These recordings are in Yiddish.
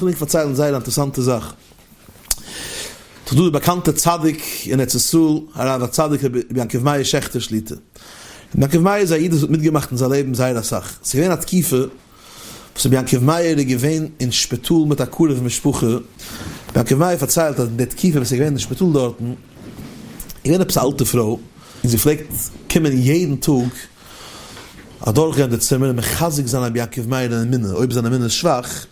כ'וויל ענק פארציילן זייער א אינטערעסאנטע זאך. ס'איז דא די באקאנטע צדיק אין ארץ ישראל הרב הצדיק רבי יעקב מאיר שעכטער שליטא. רבי יעקב מאיר איז א איד וואס האט מיטגעמאכט אין זיין לעבן זייער אסאך. ס'איז געווען א תקופה וואס רבי יעקב מאיר איז געווען אין שפיטאל מיט א קרוב משפחה. רבי יעקב מאיר פארציילט אז אין די תקופה וואס ער איז געווען אין שפיטאל דארטן איז געווען עפעס א אלטע פרוי און זי פלעגט קומען יעדן טאג אדורכגיין די צימער און מחזק זיין רבי יעקב מאיר אין אמונה, אויב זיין אמונה איז שוואך,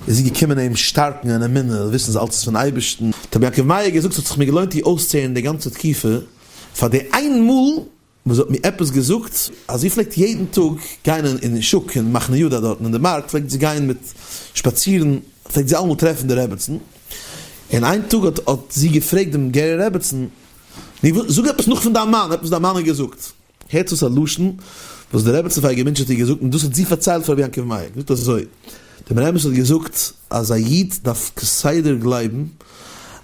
איז זי געקומען אים שטארקן אין אמונה, וויסן אז אלץ איז פון אייבערשטן. האט רבי יעקב מאיר געזאגט, ס'האט זיך מיר געלוינט איר אויסצוהערן די גאנצע תקופה, פאר די איין מאל וואס זי האט מיר עפעס געזאגט, אז זי פלעגט יעדן טאג גיין אין שוק אין מחנה יהודה דארטן אין די מארק פלעגט זי גיין מיט שפאצירן, פלעגט זי אלעמאל טרעפן די רעבעצן, און איין טאג האט האט זי געפרעגט דעם גערער רעבעצן, נו זאג עפעס נאך פון דיין מאן, עפעס דיין מאן האט געזאגט. הערט אויס א לשון וואס די רעבעצין פייגא מינטש האט איר געזאגט און דאס האט זי פארציילט פאר רבי יעקב מאיר, געזאגט אזוי, דער רבי האט געזאגט אז א איד דארף כסדר גלייבן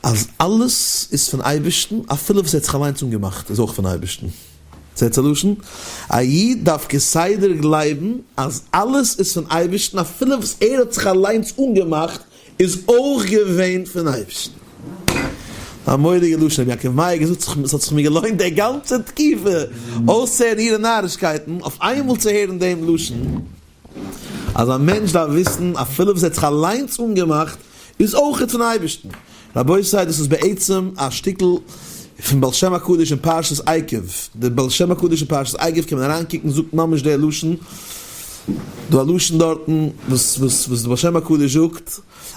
אז אלעס איז פון אייבערשטן אפילו וואס ער האט זיך אליינס אנגעמאכט איז אויך פון אייבערשטן. הערטס א לשון, א איד דארף כסדר גלייבן אז אלעס איז פון אייבערשטן אפילו וואס ער האט זיך אליינס אנגעמאכט איז אויך געווען פון אייבערשטן. א מורא'דיגע לשון, רבי יעקב מאיר געזאגט ס'האט זיך מיר געלוינט די גאנצע תקופה אויסצוהערן אירע נארישקייטן אויף איינמאל צו הערן דעם לשון אז א מענטש דארף וויסן אפילו וואס ער האט זיך אליינס אנגעמאכט איז אויך פון אייבערשטן. רבותי דאס איז בעצם א שטיקל פון בעל שם הקדוש אין פרשת עקב, די בעל שם הקדוש אין פרשת עקב קען מען אריינקוקן זאגט ממש די לשון, דא א לשון דארטן וואס וואס וואס די בעל שם הקדוש זאגט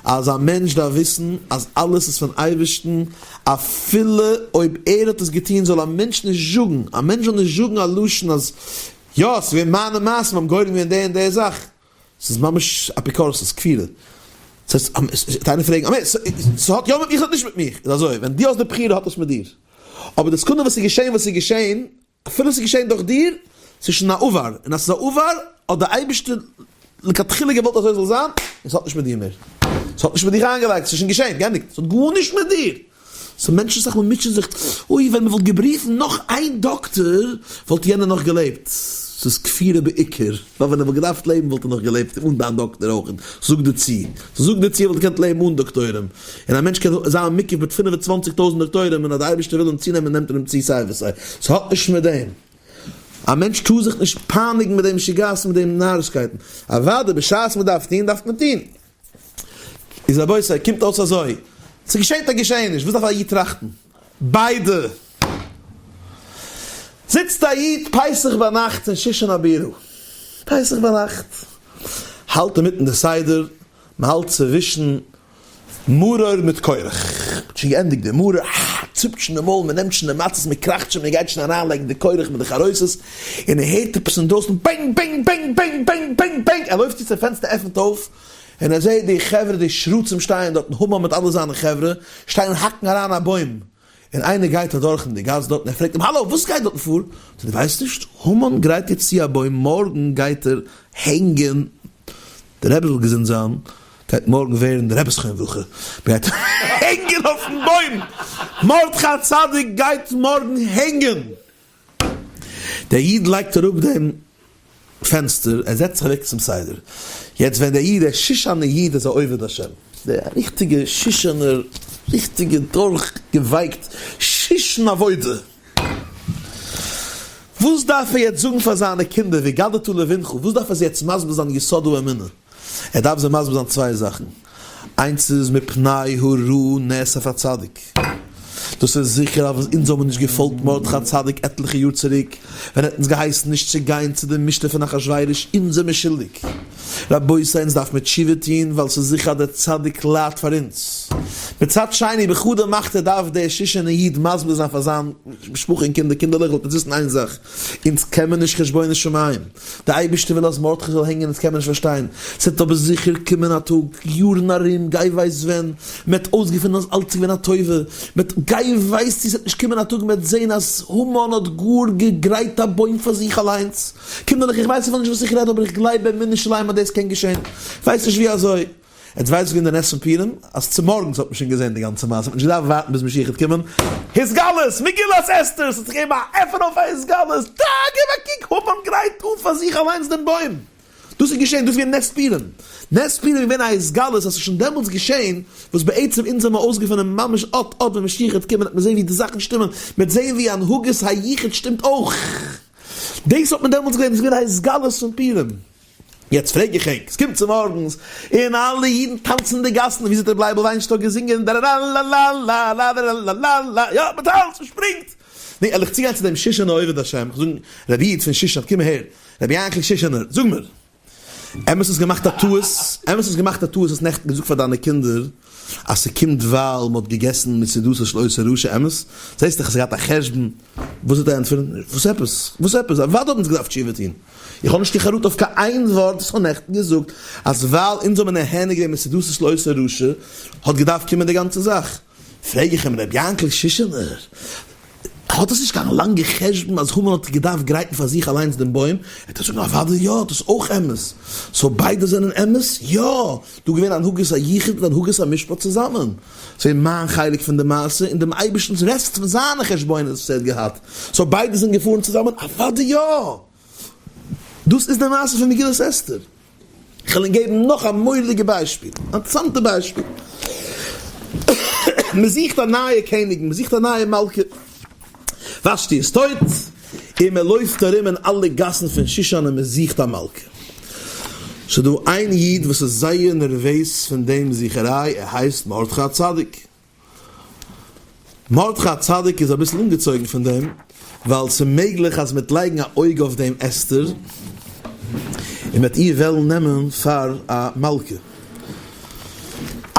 אז א מענטש דארף וויסן אז אלעס איז פון אייבערשטן אפילו אויב ער האט עס געטון זאל א מענטש נישט זאגן, א מענטש זאל נישט זאגן א לשון אז יא ס'איז געווען מיינע מעשים האבן גורם געווען די און די זאך, ס'איז ממש אפיקורסות, כפירה. ס'הייסט, וועט איינער פרעגן, אבער ס'האט יא מיט מיך, ס'האט נישט מיט מיך. איז אזוי, ווען דו האסט די בחירה האט עס מיט דיר. אבער די סעקונדע וואס ס'איז געשען וואס ס'איז געשען, אפילו ס'איז געשען דורך דיר, ס'איז שוין א עבר, און אז ס'איז א עבר, האט דער אייבערשטער לכתחילה געוואלט אזוי זאל זיין, און ס'האט נישט מיט דיר מער. ס'האט נישט מיט דיך איינגעלייגט, ס'איז שוין געשען, געענדיגט. ס'האט גארנישט מיט דיר. סאו מענטשן אסאך מאל מוטשען זיך, אוי ווען מ'וואלט געברופן נאך איין דאקטאר וואלט יענער נאך געלעבט. ס'איז כפירה בעיקר, ווייל ווען ער וואלט געדארפט לעבן וואלט ער נאך געלעבט אן דיין דאקטאר אויך, זאג דיר צו, זאג דיר צו ער וואלט געקענט לעבן אן דאקטוירים, און א מענטש קען זיין מוקף מיט 25 טויזנט דאקטוירים און אז די אייבערשטער וויל אים צונעמען נעמט ער אים צו סיי ווי סיי, ס'האט נישט מיט דעם. א מענטש טאר זיך נישט פייניגן מיט דעם משוגעת מיט דעם נארישקייטן, אוודאי בשעת מ'דארף טון דארף מען טון. איז רבותי, קומט אויס אזוי, ס'געשענט א געשעעניש, וואס דארף א איד טראכטן? ביידע! זיצט א איד פסח ביינאכט אין שושן הבירה, פסח ביינאכט, האלט אינמיטן די סדר, מ'האלט צווישן מרור מיט כורך, מ'האט שוין געענדיגט די מרור, אה, ציפט שוין די מויל, מ'נעמט שוין די מצות, מ'קראכט שוין, מ'גייט שוין אריינלייגן די כורך מיט די חרוסת, און ער הערט עפעס אינדרויסן, בענג בענג בענג בענג בענג בענג בענג, ער לויפט צו צום פענסטער עפנט אויף, און ער זעט די חברה די שרצים שטייען דארטן, המן מיט אלע זיינע חברה, שטייען און האקן אריין א בוים, און איינער גייט אדורך אין די גאס דארטן, ער פרעגט אים, האלא, וואס גייט דארטן פאר? זאגט ער, דו ווייסט נישט? המן גרייט יעצט צו א בוים, מארגן גייט ער הענגען, דער רבי זאל געזונט זיין, גייט מארגן ווערן דער רבי זכרונו לברכה, מען גייט הענגען אויפן בוים, מרדכי הצדיק גייט מארגן הענגען. דער איד לייגט אראפ דעם פענסטער, ער זעצט זיך אוועק צום סדר. יעצט ווען דער איד, דער שושנ'ער איד איז א עובד השם, דער ריכטיגער שושנ'ער, ריכטיגער דורכגעווייקט שושן עבודה, וואס דארף ער יעצט זאגן פאר זיינע קינדער, והגדת לבנך, וואס דארף ער זיי יעצט מסביר זיין יסוד האמונה? ער דארף זיי מסביר זיין צוויי זאכן, איינס איז מפני הרעה נאסף הצדיק, דאס איז זיכער אז אונז האבן נישט געפאלגט מרדכי הצדיק עטליכע יאר צוריק ווען ער האט אונז געהייסן נישט צו גיין צו די משתה פון אחשורוש, אונז זעמיר שולדיג, רבותי אונז דארף מיר תשובה טון ווייל ס'איז זיכער אז דער צדיק ליידט פאר אונז. מצד שני בחדא מחתא דארף דער שושנ'ער איד מסביר זיין פאר זיין משפחה און קינדער, קינדערלעך זאלט אונז וויסן איין זאך, אונז קען מען נישט חשבונות שמים, די אייבערשטער וויל אז מרדכי זאל הענגען אונז קען מען נישט פארשטיין, ס'וועט אבער זיכער קומען א טאג, יארן ארום, גיי ווייס ווען, מ'וועט אויסגעפינען אז אלץ איז געווען א טובה, מ'וועט, גיי ווייס צו ס'וועט נישט קומען א טאג מ'וועט זען אז המן האט גאר געגרייט א בוים פאר זיך אליינס, קינדערלעך איך ווייס אפילו נישט וואס איך רעד אבער איך גלייב באמונה שלימה אז דאס קען געשען, כ'ווייס נישט ווי אזוי. עטס ווייסט ווי געווען די נס פון פורים? אז צומארגנס האט מען שוין געזען די גאנצע מעשה, מ'האט נישט געדארפט ווארטן ביז משיח וועט קומען, התגלות! מגילת אסתר! ס'האט זיך געגעבן א עפען אויף א התגלות! טא! געב א קוק! המן גרייט אן פאר זיך אליינס דעם בוים! דאס איז געשען, דאס איז געווען נס פורים. נס פורים איז געווען א התגלות אז ס'איז שוין דעמאלטס געשען וואס בעצם אונז האבן אויסגעפונען ממש אט אט ווען משיח וועט קומען וועט מען זען ווי די זאכן שטימען, מען וועט זען ווי הנהגת היחוד שטימט אויך. דאס האט מען דעמאלטס געזען, דאס איז געווען א התגלות פון פורים. יעצט פרעג איך ענק, ס'קומט צומארגנס און אלע אידן טאנצן אין די גאסן, ווי זאגט ר' לייבל וויינשטאק געזינגען דאראראלאלאלאלאראלאלאלא, יא מ'טאנצט, מ'שפרינגט. נו, על איך צוגיין צו דעם שושנער עובד השם, איך זאג, רבי איד פון שושן, קום אהער, רבי יענקל שושנער, זאג מיר, אמת האסט געמאכט א טעות, אמת האסט געמאכט א טעות האסט נעכטן געזאגט פאר דיינע קינדער אז ס'קומט ווייל מ'האט געגעסן מסעודתו של אותו רשע, אמת? זעסט דאך אז ס'געהאט א חשבון, וואס וועט ער ענטפערן? וואס עפעס? וואס עפעס? אוודאי האט אונז געדארפט תשובה טון, איך האב נישט קיין חרטה אויף קיין איין ווארט וואס כ'האב נעכטן געזאגט אז ווייל אונז האבן נהנה געווען מסעודתו של אותו רשע האט געדארפט קומען די גאנצע זאך. פרעג איך אים, ר' יענקל שושנער, האט עס נישט קיין לאנגע חשבון אז המן האט געדארפט גרייטן פאר זיך אליינס דעם בוים? וועט ער זאגן אוודאי יא, דאס איז אויך אמת. so ביידע זענען אמת? יא! דא געווען הנהגת היחוד מיט הנהגת המשפט צוזאמען. ס'איז מיין חלק פון די מעשה און דעם אייבערשטנ'ס רעסט פון זיינע חשבונות וואס ער האט געהאט. so ביידע זענען געפארן צוזאמען? אוודאי יא! דאס איז די מעשה פון מגילת אסתר. כ'וועל ענק געבן נאך א מורא'דיגע ביישפיל, א אינטערעסאנטע ביישפיל. מ'זוכט א נייע קעניגן, מ'זוכט א נייע מלכה. ושתי איז טויט, און מ'לויפט ארום אין אלע גאסן פון שושן און מ'זוכט א מלכה. ס'איז דא איין איד וואס איז זייער נערוועז פון דעם זוכעריי, ער הייסט מרדכי הצדיק. מרדכי הצדיק איז אביסל אנגעצויגן פון דעם, ווייל ס'מעגליך אז מ'וועט לייגן א אויג אויף דעם אסתר, און מ'וועט איר וועלן נעמען פאר א מלכה.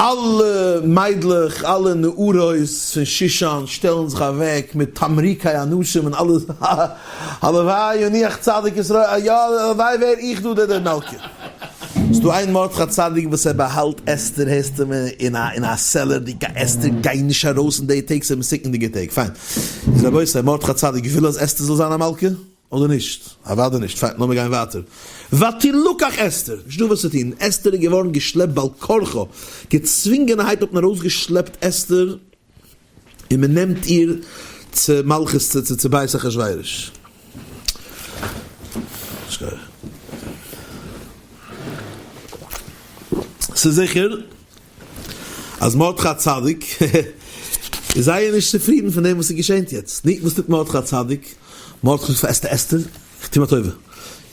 אלע מיידלעך, אלע נערות פון שושן שטעלן זיך אוועק מיט תמרוקי אנשים און אלע, הלוואי יניח צדיק ישראל, יא הלוואי ווער איך דא דער מלכה. ס'דא איין מרדכי הצדיק וואס ער באהאלט אסתר הערסטו מיר אין א אין א cellar די אסתר גיי נישט ארויס אין די טעג ס'איז מסוכנ'דיגע טעג פיין איז רבותי מרדכי הצדיק וויל אז אסתר זאל זיין א מלכה אדער נישט? אוודאי נישט פיין לאמיר גיין ווייטער ותלקח אסתר נישט דא וואס צו טון אסתר איז געווארן געשלעפט בעל כרחה געצווינגענערהייט האט מען ארויסגעשלעפט אסתר און מען נעמט איר צו מלכות צו צו בית אחשורוש. ס'איז זיכער אז מרדכי הצדיק איז זייער נישט צופרידן פון דעם וואס איז געשענט יעצט. נו, וואס טוט מרדכי הצדיק? מרדכי זאגט פאר אסתר, אסתר, איך טו מיר א טובה,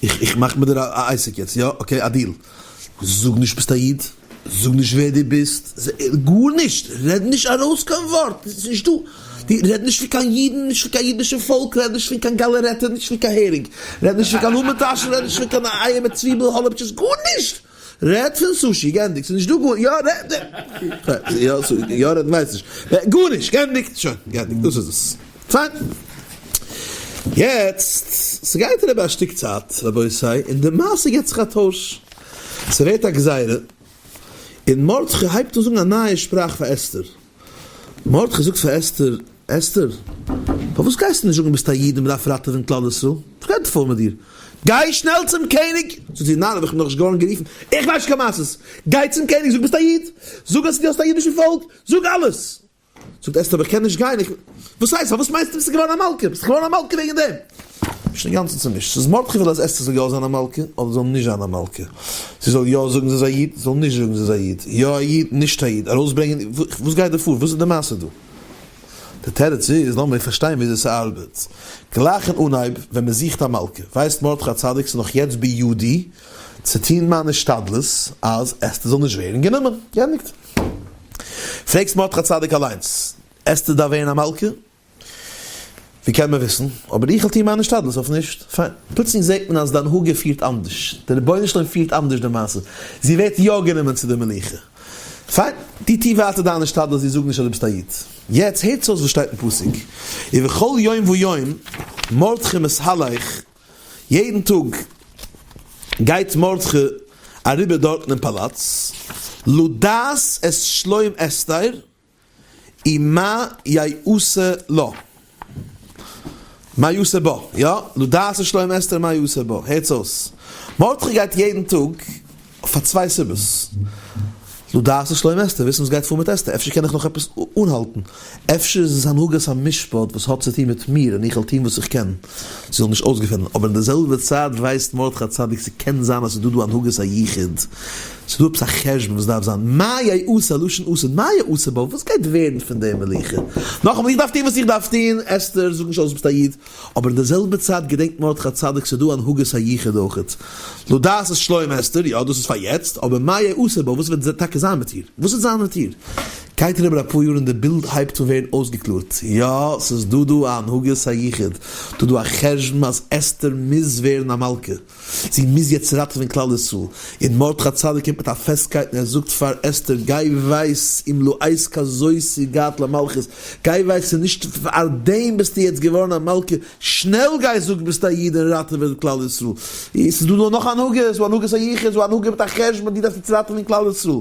איך איך מאך מיט דיר א עסק יעצט, יא, okay, א deal, זאג נישט ביסט א איד, זאג נישט ווער דו ביסט, גארנישט, רעד נישט ארויס קיין ווארט, ס'איז נישט דא, דו רעד נישט פון קיין אידן, נישט פון קיין אידישע פאלק, רעד נישט פון קיין גאלערעטע, נישט פון קיין הערינג, רעד נישט פון קיין המן טאשן, רעד נישט פון קיין אייער מיט צוויבל האלעפטשעס, גארנישט! רעד פון סושי, גענדיגט, ס'איז נישט דא גאר, יא רעד, יא רעד ווייס נישט, גארנישט, גענדיגט, שוין, גענדיגט, דאס איז עס, פיין. יעצט, ס'גייט אריבער א שטיק צייט, רבותי, און די מעשה גיבט זיך א טויש. ס'ווערט א גזירה, און מרדכי הייבט אן זאגן א נייע שפראך פאר אסתר. מרדכי זאגט פאר אסתר, אסתר, פארוואס גייסטו נישט זאגן ביסט א איד און מ'דארף ראטעווען כלל ישראל? וואס גייט פאר מיט דיר? גיי שנעל צום קעניג! זאגט זי, ניין, אבער איך בין נאכנישט געווארן גערופן, איך ווייס נישט קיין מעשות! גיי צום קעניג, זאג ביסט א איד! זאג אז דו האסט א אידישן פאלק! זאג אלעס! זאגט אסתר, אבער איך קען נישט גיין, איך, וואס הייסט, פארוואס מיינסטו ביסטו געווארן א מלכה? ביסט געווארן א מלכה וועגן דעם? ביסט שוין אינגאנצן צומישט, ס'איז מרדכי וויל אז אסתר זאל יא זיין א מלכה, אדער זאל נישט זיין א מלכה, זי זאל יא זאגן זי איז א איד, זאל נישט זאגן זי איז א איד, יא א איד, נישט א איד, ארויסברענגען, וואס גייט דא פאר, וואס איז די מעשה דא? די תירוץ איז, לאמיר פארשטיין וויאזוי ס'ארבעט, גלייך אין אנהייב ווען מ'זוכט א מלכה, ווייסט מרדכי הצדיק ס'איז נאך יעצט בידי צו טון מיין השתדלות אז אסתר זאל נישט ווערן גענומען, געענדיגט. פרעגסט מרדכי הצדיק אליינס, אסתר דארף ווערן א מלכה? ווי קען מען וויסן? אבער איך וועל טון מיין השתדלות אויף נישט. פיין. פלוצלינג זעט מען אז די הנהגה פירט אנדערש. דער רבונו של עולם פירט אנדערש די מעשה. זי ווערט יא גענומען צו די מלוכה. פיין. דו טו ווייטער דיין השתדלות, דו זאג נישט אז דו ביסט א איד. יעצט הערטס אויס וואס שטייט אין פסוק, ובכל יום ויום מרדכי מתהלך יעדן טאג גייט מרדכי אריבער דארטן אין פאלאץ, לדעת את שלום אסתר ומה יעשה לה. מה יעשה בה, יא, לדעת את שלום אסתר ומה יעשה בה, הערטס אויס, מרדכי גייט יעדן טאג פאר צוויי סיבות. לדעת את שלום אסתר, וויסן וואס גייט פאר מיט אסתר, אפשר קען איך נאך עפעס אנהאלטן, אפשר איז עס הנהגת המשפט וואס האט צו טון מיט מיר און איך וועל טון וואס איך קען זי זאל נישט אויסגעפינען, אבער אין די זעלבע צייט ווייסט מרדכי הצדיק ס'קען זיין אז ס'איז דא דא הנהגת היחוד, ס'איז דא עפעס א חשבון וואס דארף זיין, מה יעשה, לשון עתיד, מה יעשה בה, וואס גייט ווערן פון די מלוכה? נאכאמאל איך דארף טון וואס איך דארף טון, אסתר זאג נישט אויס ביסט א איד, אבער אין די זעלבע צייט געדענקט מרדכי הצדיק ס'איז דא הנהגת היחוד אויכעט. לדעת את שלום אסתר, יא דאס איז פאר יעצט, אבער מה יעשה בה, וואס וועט טאקע זיין מיט איר? וואס וועט זיין מיט איר? גייט אריבער אפאר יאר און די בילד הייבט אן ווערן אויסגעקלארט, יא ס'איז דא דא א הנהגת היחוד, דא דא א חשבון אז אסתר מוז ווערן א מלכה, זי מוז יעצט ראטעווען כלל ישראל, און מרדכי הצדיק קומט מיט א פעסטקייט און ער זאגט פאר אסתר גיי ווייס אם לעת כזאת הגעת למלכות, גיי ווייס ס'איז נישט פאר דעם ביסטו יעצט געווארן א מלכה, שנעל גיי זאג ביסט א איד און ראטעווע כלל ישראל, ס'איז דא דא נאך הנהגה, ס'איז דא הנהגת היחוד, ס'איז דא הנהגה מיט א חשבון, דו דארפסט יעצט ראטעווען כלל ישראל.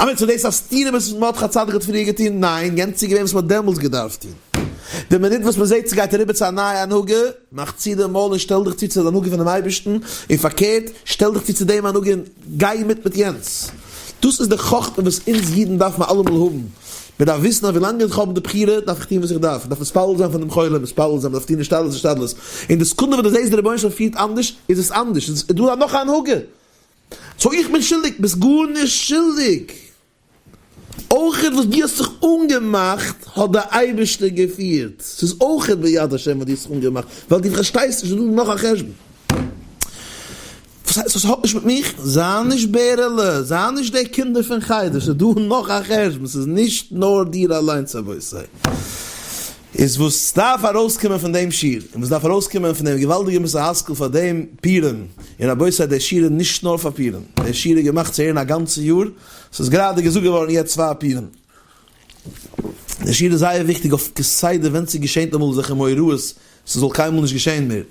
אמת, ס'איז דאס א סתירה מיט וואס מרדכי הצדיק האט פריער געטון? ניין, יענץ איז געווען וואס מ'האט דעמאלטס געדארפט טון. די מינוט וואס מ'זעט ס'גייט אריבער צו א נייע הנהגה, מאך צו די מויל און שטעל דיך צו צו די הנהגה פונעם אייבערשטן, און פארקערט, שטעל דיך צו צו דעם הנהגה און גיי מיט מיט יענץ. דאס איז די חכמה וואס אונז אידן דארף מען אלעמאל האבן. מען דארף וויסן אז ווילאנג איך האב די בחירה דארף איך טון וואס איך דארף, איך דארף מתפלל זיין פאר דעם חולה, מתפלל זיין, מען דארף טון השתדלות השתדלות, און די סעקונדע וואס דו זעסט דער רבונו של עולם פירט אנדערש, איז עס אנדערש, איז דא נאך א הנהגה. so איך בין שולדיג? ביסט גארנישט שולדיג! אויכעט וואס דו האסט זיך אנגעמאכט האט דער אייבערשטער געפירט, ס'איז אויכעט ביד השם וואס דו האסט זיך אנגעמאכט, ווייל דו פארשטייסט נישט, ס'איז דא נאך א חשבון. וואס הייסט עס האט נישט מיט מיך? זיי נישט בערעלע, זיי נישט די קינדער פון חדר, ס'איז דא נאך א חשבון, ס'איז נישט נאר דיר אליינס רבותי. איז וואס דארף ארויסקומען פון דעם שיעור, און וואס דארף ארויסקומען פון דעם געוואלדיגע מוסר השכל פאר דעם פורים, און רבותי דער שיעור איז נישט נאר פאר פורים, דער שיעור איז געמאכט צו הערן א גאנצע יאר, ס'איז גראדע געזאגט געווארן יעצט פאר פורים. דער שיעור איז זייער וויכטיג אויף כסדר ווען ס'געשענט אמאל אזעלכע מאורעות ס'זאל קיינמאל נישט געשען מער.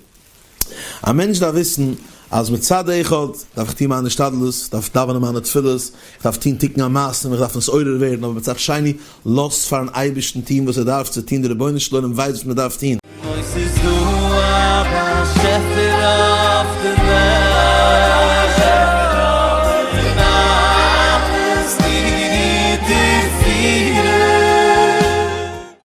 א מענטש דארף וויסן אז מצד אחד דארף איך טון מיינע השתדלות, איך דארף דאווענען מיינע תפילות, איך דארף טון תיקון המעשים, איך דארף נתעורר ווערן, אבער מצד שני, לאז פארן אייבערשטן טון וואס ער דארף צו טון, דער רבונו של עולם ווייסט וואס מען דארף טון. אוי ס'איז דא א באשעפער.